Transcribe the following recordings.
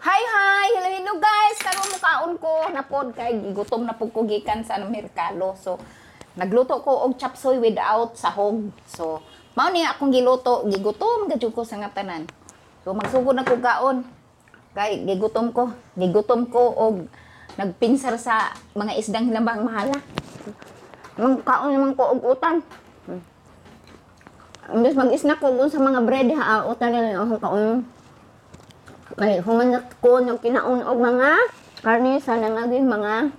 Hi hi, hello hello guys. Karon mukaon ko na pod kay gutom na pud ko gikan sa merkado. So nagluto ko og chop suey without sahog. So mao ni akong giluto, gigutom gajud ko sa nga tanan. So magsugod na ko kaon. Kay gigutom ko, gigutom ko og nagpinsar sa mga isdang hilambang mahala. Magkaon naman ko og utan. Imbes mag-snack ko sa mga bread ha, utan na lang akong kaon. Kay human ko ng kinaon og mga karne sa nangaging mga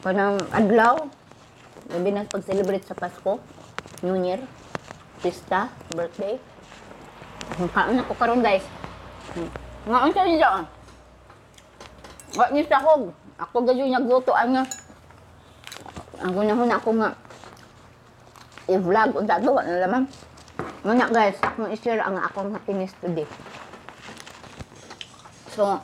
kanang adlaw. Labi na pag-celebrate sa Pasko, New Year, pista, birthday. Kaon ako karon guys. Nga unsa niya? Wa ni sahog. Ako gyud nagluto ana. Ang gunahon ako nga i-vlog unsa to wa na lamang. Muna guys, akong i-share ang akong happiness today. So,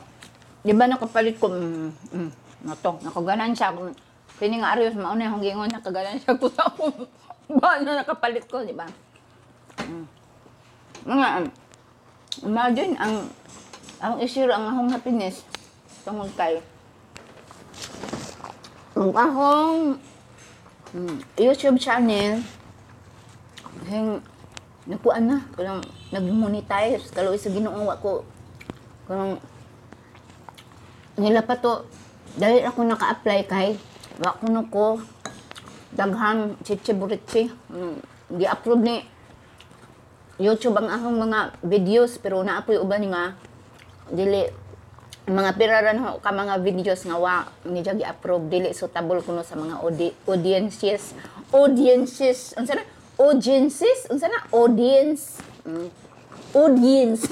di ba nakapalit ko, na to, nakaganan siya. Kung kini nga Arios, mauna akong gingon, nakaganan siya ko sa akong ba na nakapalit ko, di ba? Mga, imagine, ang i-share ang akong happiness tungod kay ang akong YouTube channel, hing, nakuan na, kanang nag-monetize, kaloy sa Ginoo wa ko, kanang nila pa to, dahil ako naka-apply kay, wa kuno ko, daghang chichi-buritsi, gi-approve ni YouTube ang akong mga videos, pero naapoy uban nga, dili, mga piraran ho ka mga videos nga wa ni siya gi-approve, dili suitable kuno sa mga audiences, audiences, unsa na? Audiences, unsa na? Audience, audience.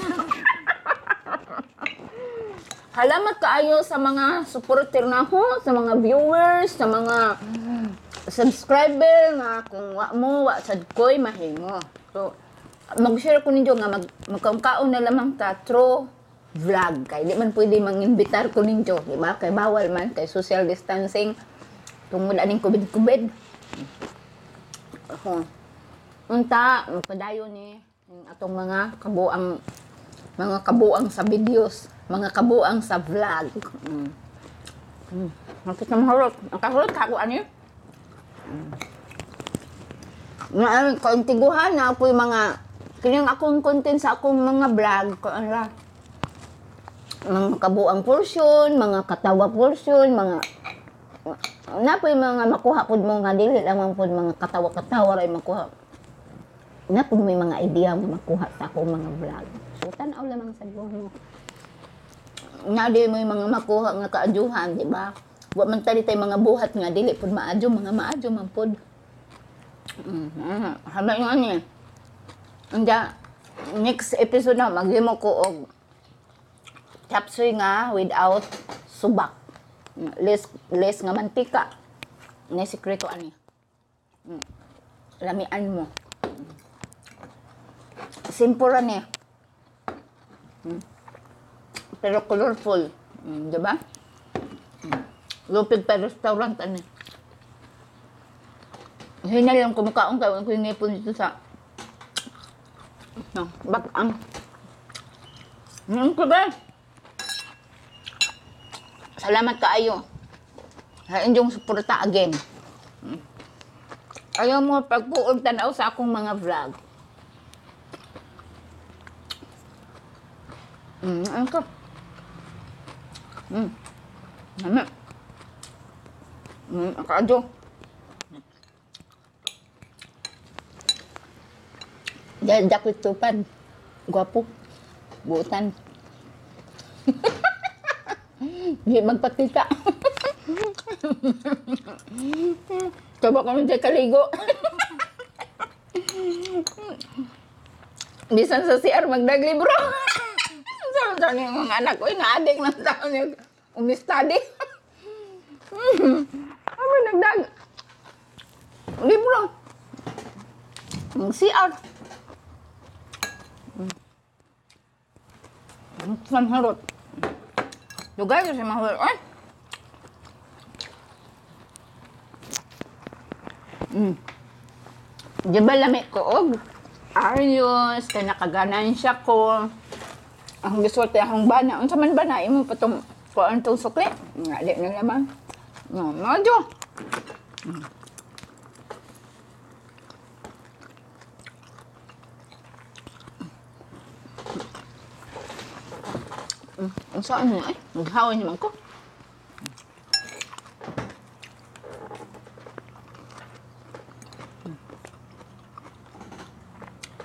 Salamat kaayo sa mga supporter na ho, sa mga viewers, sa mga subscriber nga kung wa mo, wa sad ko'y mahimo. So, mag-share ko ninyo nga magkaon na lamang ta through vlog. Kay di man pwede mangimbitar ko ninyo, di ba? Kay bawal man, kay social distancing tungod aning COVID-COVID. Ako. Unta, magpadayon ni atong mga kabuang sa videos, mga kabuang sa vlog. Nakita mo harot. Nakahurot ka ako ani. Nga ang kaintiguhan na ako yung mga kining akong content sa akong mga vlog ko ala. Mga kabuang portion, mga katawa portion, mga na po yung mga makuha pud mo nga dili lamang pud mga katawa-katawa ra makuha. Na pud may mga idea nga makuha sa akong mga vlog. So tan-aw lamang sa buho mo. Na di mo yung mga makuha nga kaadyohan, di ba? Wa man tali tay mga buhat nga dili pud maadyo, mga maadyo man pud. Haba nga ni. Unda, next episode na maghimo ko og chop suey nga without subak. Less nga mantika. Ni sekreto ani. Lamian mo. Simple ra ni. Pero colorful. Di ba? Lupig pa restaurant ani. Hinal lang kumakaon kayo ko yung ngipon dito sa no, bakang. Ko ba? Salamat kaayo. Sa inyong suporta again. Ayaw mo pagpuog tanaw sa akong mga vlog. Ano ka? Nama. Akaadyo. Dahil dakit tupan. Gwapo. Buutan. Di magpakita. Coba kami dyan kaligo. Bisan sa CR magdagli bro. Sabi yung mga anak ko, na-addict ng tao niya. Umi-study. Sabi nagdag. Libro. Mag CR. Ang harot. Dugay kasi mahulog. Ay! Di ba lami ko og ayos, kay nakaganansya ko. Ang gisulti akong bana. Unsa man bana imo patong kuan tong sukli? Nga di na naman. No, medyo. Unsa ano eh? Maghawa naman ko.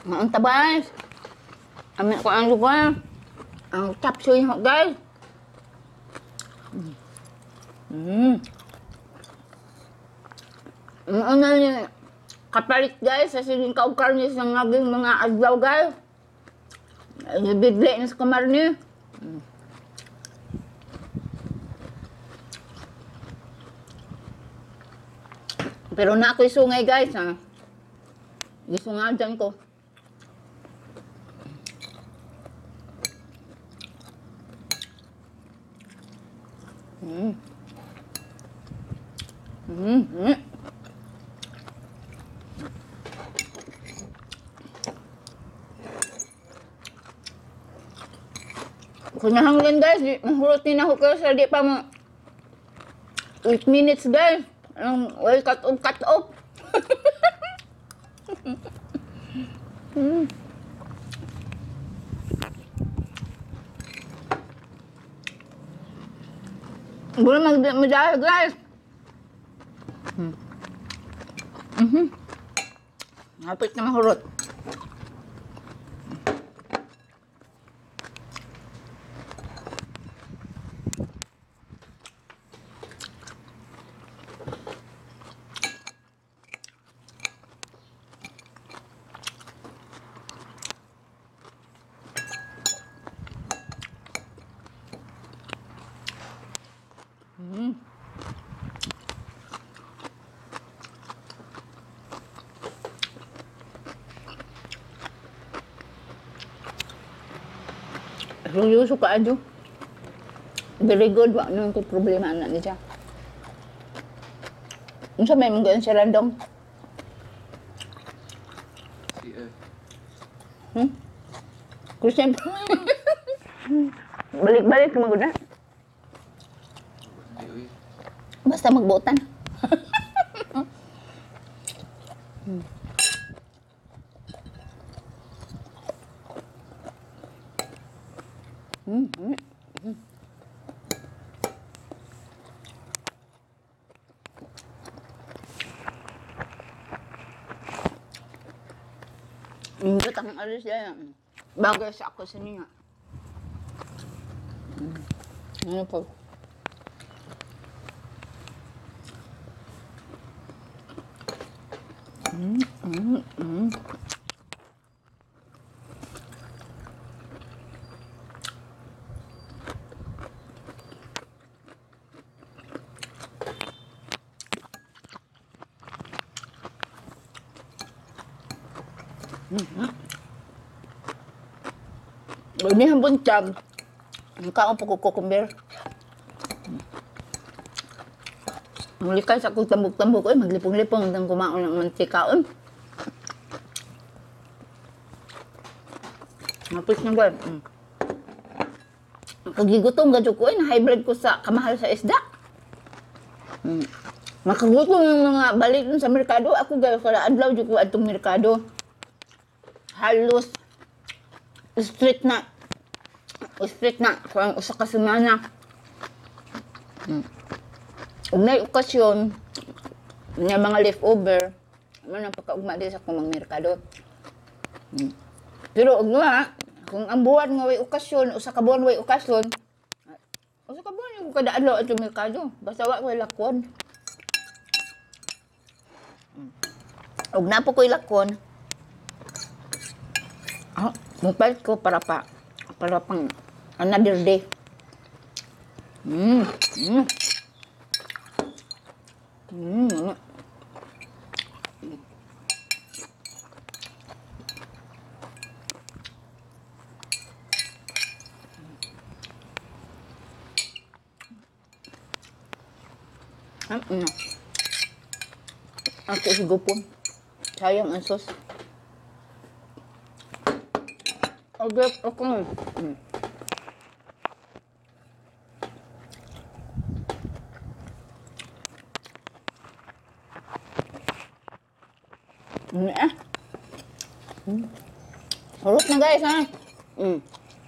Maunta guys. Amin ko ang lugar. Ang chop suey ho guys. Ano ni kapalit guys sa siling kaog karne sa ngaging mga adlaw guys. Bigli na sa kamarni. Pero na ako'y sungay guys ha. Gisungadan ko. Kunahanglan guys, mahurot ni na ko sa di pa mo 8 minutes guys. Ang well cut off, cut off. Boleh mag guys. Hapit na mahurot. Seryoso ka, Adyo. Very good. Wa naman ko problema anak niya. Unsa may mga siya random? CF. Christian. Balik-balik mo na. Di uy. Basta magbuotan. Hindi ang alis yan. Bagay sa ako sa niya. Ano po? Ini hambun jam. Kaon po ko cucumber. Mulikay sa akong tambok-tambok. Uy, maglipong-lipong hanggang kumaon ng mantikaon. Mapit na ba? Pagigutom gadyo ko, na high blood ko sa kamahal sa isda. Makagutom yung mga balik dun sa merkado. Ako gayo kada adlaw jud ko adtong merkado. Halos street na. Street na. Kung usa ka semana. Ug nay okasyon nga mga leftover, man ang pagkaugma di sa akong mga merkado. Pero og nga, kung ang buwan nga way okasyon, usa ka buwan way okasyon, usa ka buwan yung kada adlaw atong merkado. Basta wa ko'y lakon. Og napo ko'y lakon. Ah, mupalit ko para pang another day. Ako sigupon. Sayang ang sauce. Okay, ako. Ah. Hurot na, guys, ha.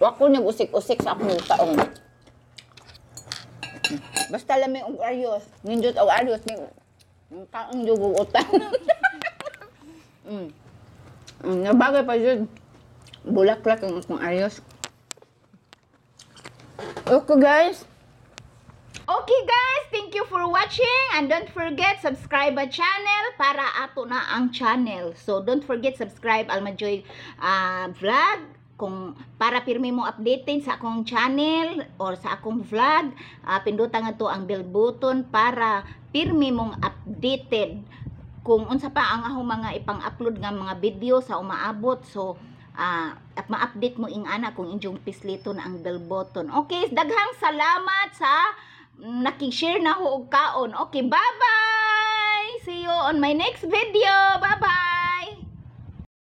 Wa ko nag-usik-usik sa akong taong. Basta lami og ayos. Nindot og ayos ni kaon jud og utan. Nabagay pa jud. Bulaklak ang akong ayos. Okay, guys. Okay guys, thank you for watching and don't forget subscribe our channel para ato na ang channel. So don't forget subscribe Alma Joy Vlog kung para pirmi mo updated sa akong channel or sa akong vlog, pindutan nga to ang bell button para pirmi mong updated kung unsa pa ang akong mga ipang-upload nga mga video sa umaabot. So at ma-update mo ing ana kung inyong pislito na ang bell button. Okay, daghang salamat sa nakishare na ho og kaon. Okay, bye-bye! See you on my next video. Bye-bye!